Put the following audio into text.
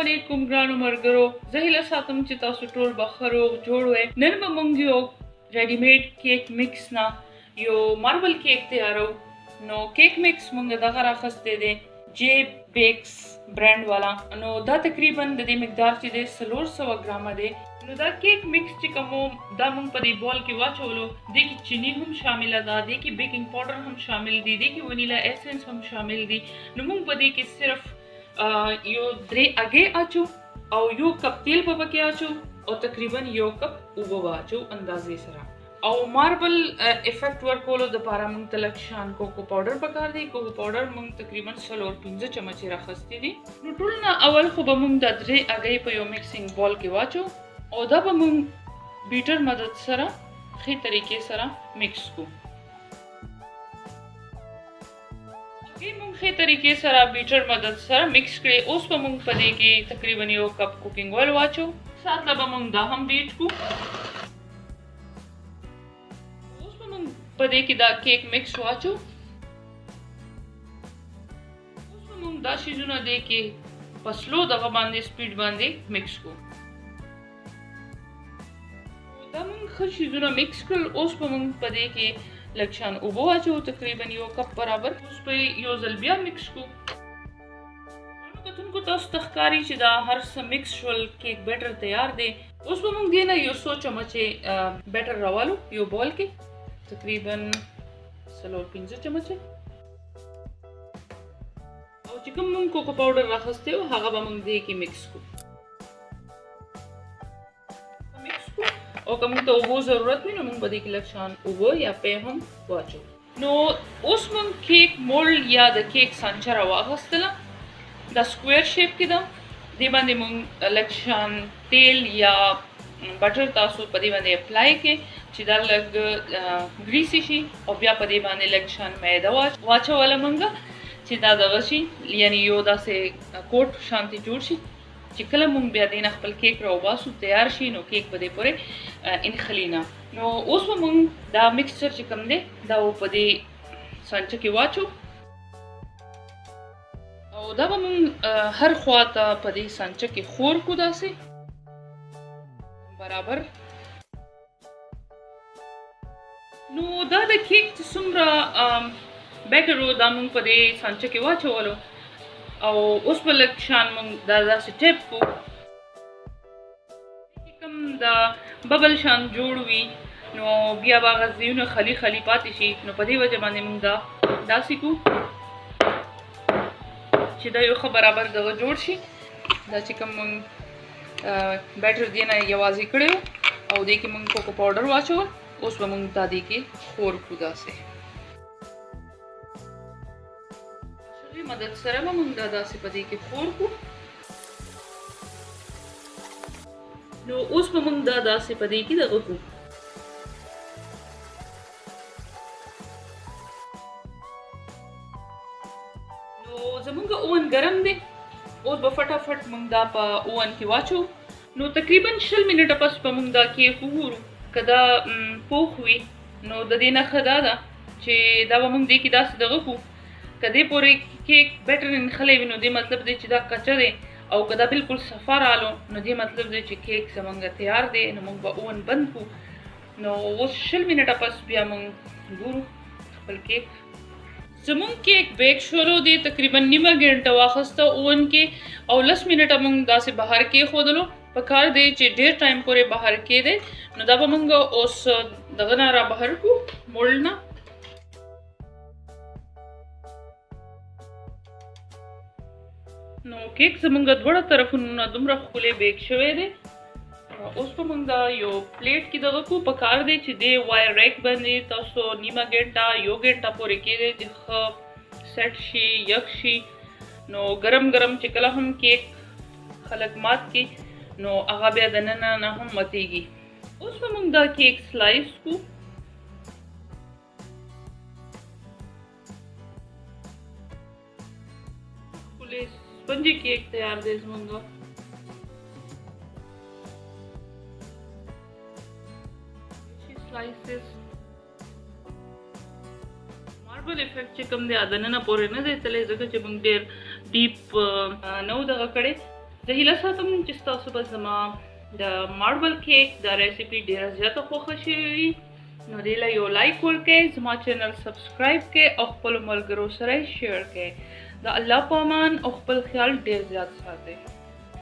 علیکم ګرانو مرګرو، زه هیله ساتم چې تاسو ټول به ښه روغ جوړ وئ. نن به مونږ یو ریډي میډ کیک مکس نه یو ماربل کیک تیارو. نو کیک مکس مونږ دغه راخستی دی، جی بیکس برانډ والا. نو دا تقریبا د دې مقدار چې دی 400 ګرامه دی. نو دا کیک مکس چې کوم دا مونږ په دې بول کې واچولو، دې کې چینی هم شامله ده، دې کې بیکنګ پاوډر هم شامل دی، دې کې ونیلا ایسنس هم شامل دی. نو مونږ په دې کې صرف یو درې اګې اچو او یو کپ تیل به پکې اچو او تقریبا یو کپ اوبه به اچو اندازې سره. او ماربل افیکټ ورکولو دپاره مونږ ته لږ شان کوکو پاوډر پکار دی. کوکو پاوډر مونږ تقریبا 4-5 چمچې راخستې دي. نو ټول نه اول خو به مونږ دا درې اګۍ په یو مکسینګ بول کې واچو او دا به مونږ بیټر مدد سره ښې طریقې سره مکس کو. دې مونږ ښې طریقې سره بیټر مدد سره مکس کړې. اوس به مونږ په دې کې تقریبا یو کپ کوکینګ اویل واچو، سات له به مونږ دا هم بیټ کو. اوس به مونږ په دې کې دا کیک مکس واچو. اوس به مونږ دا شیزونه دې کې په سلو دغه باندې سپیډ باندې مکس کو. دا مونږ ښه شیزونه مکس کړل. اوس به مونږ په دې کې لږ شان اوبه واچوو، تقریبا یو کپ برابر. اوس به یو ځل بیا مکس کو. کتونکو، تاسو ته ښکاري چې دا هر څه مکس شول، کیک بیټر تیار دی. اوس به مونږ دې نه یو څو چمچې بیټر راوالو یو بول کې، تقریبا 4-5 چمچې، او چې کوم مونږ کوکو پاوډر راخستی و هغه به مونږ دې کې مکس کو، مکس کو. او که مونږ ته اوبو ضرورت وي نو مونږ به دې کې لږ شان اوبه یا پی هم واچو. نو اوس مونږ کیک مولډ یا د کیک سانچه راواخیستله، دا سکویر شیپ کې ده. دې باندې مونږ لږ شان تیل یا بټر تاسو په دې باندې اپلای کې چې دا لږ ګریسي شي، او بیا په دې باندې لږ شان میده واچوله مونږ چې دا دغه شي، یعنی یو داسې کوټ شانتي جوړ شي چې کله مونږ بیا دې نه خپل کیک راوباسو تیار شي نو کیک به دې پورې انخلي نه. نو اوس به مونږ دا مکسچر چې کوم دی دا په دې سانچه کې واچو او دا به مونږ هر خوا ته په دې سانچه کې خور کو داسې برابر. نو دا د کیک چې څومره بیټر و دا مونږ په دې سانچه کې واچولو او اوس به لږ شان مونږ دا داسې ټیپ کو چې کوم دا ببل شان جوړ وي نو بیا به هغه ځایونه خالي خالي پاتې شي. نو په دې وجه باندې مونږ دا داسې کو چې دا یو ښه برابر دغه جوړ شي. دا چې کوم مونږ بیټر دې نه یوازې کړی او دې کې مونږ کوکو پاوډر واچول، اوس به مونږ دا دې کې خور کړو داسې. شغې مدد سره به مونږ دا داسې په دې کې خور کړو. نو اوس به مونږ دا داسې په دې کې دغه کړو. نو زمونږ اوون ګرم دی، اوس به فټافټ مونږ دا په اوون کې واچو. نو تقریبا 20 منټه پس به مونږ دا کیک وګورو. که دا پوخ وي نو د دې نښه دا ده چې دا به مونږ دې کې داسې دغه کړو. که دې پورې کیک بیټر نښلی وي نو دې مطلب دی چې دا کچه دی، او که دا بالکل صفا رالو نو دې مطلب دی چې کیک زمونږ تیار دی. نو مونږ به اوون بند کړو. نو اوس 20 منټه پس بیا مونږ ګورو خپل کیک. زمونږ کیک بیک شولو دی، تقریبا نیمه ګنټه واخسته اوون کې او 10 منټه مونږ داسې بهر کېښودلو. په کار دی چې ډېر ټایم پورې بهر کېدی. نو دا به مونږ اوس دغه نه را بهر کړو، مولډ نه. نو کیک زمونږ دواړه طرفونو نه دومره ښکلی بیک شوی دی. اوس به مونږ دا یو پلیټ کې دغه کو. په کار دی چې دې وایر ریک باندې تاسو نیمه ګنټه یو ګنټه پورې کېدی چې ښه سیټ شي، یخ شي. نو ګرم ګرم چې کله هم کیک خلک مات کړي نو هغه بیا دننه نه هم ماتېږي. اوس به مونږ دا کیک سلایس کو. ښکلی سپنجي کیک تیار دی زمونږ. سلایسز ماربل افیکټ چې کوم دی دننه پورې نه دی تللی، ځکه چې موږ ډېر ډیپ نه و دغه کړی. زه هیله ساتم چې تاسو به زما د ماربل کیک دا ریسیپي ډیره زیاته خوښه شوې وي. نو دې له یو لایک ورکړئ، زما چینل سبسکرایب کړئ او خپلو ملګرو سره شیر کړئ. د الله په امان او خپل خیال ډیر زیات ساتئ.